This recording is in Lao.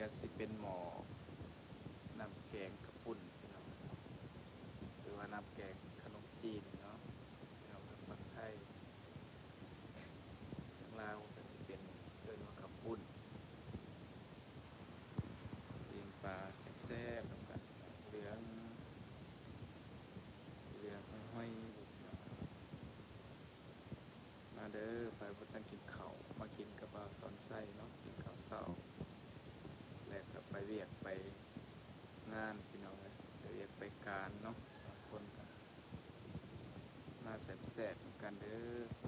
ກໍຊິເປັນໝໍ້ນ້ຳແກງເຂົ້າປຸ້ນພີ່ນ້ອງ ຫຼືວ່ານ້ຳແກງຂະໜົມຈີນເນາະ ພີ່ນ້ອງທາງຝັ່ງໄທ ທາງລາວກໍຊິເປັນ ເອີ້ນວ່າເຂົ້າປຸ້ນ ປີ້ງປາແຊບໆ ນຳກັນ ເຫຼືອງ ເຫຼືອງຫອຍໆ ພີ່ນ້ອງ. ມາເດີ ໃຜບໍ່ທັນກິນເຂົ້າ ມາກິນກັບບ່າວສອນໄຊເນາະ ກິນເຂົ້າເຊົ້າ ແລ້ວກໍໄປວຽກໄປງານ ພີ່ນ້ອງເອີຍ ໄປວຽກໄປການເນາະ ບາງຄົນກໍມາແຊບໆ ນຳກັນເດີ.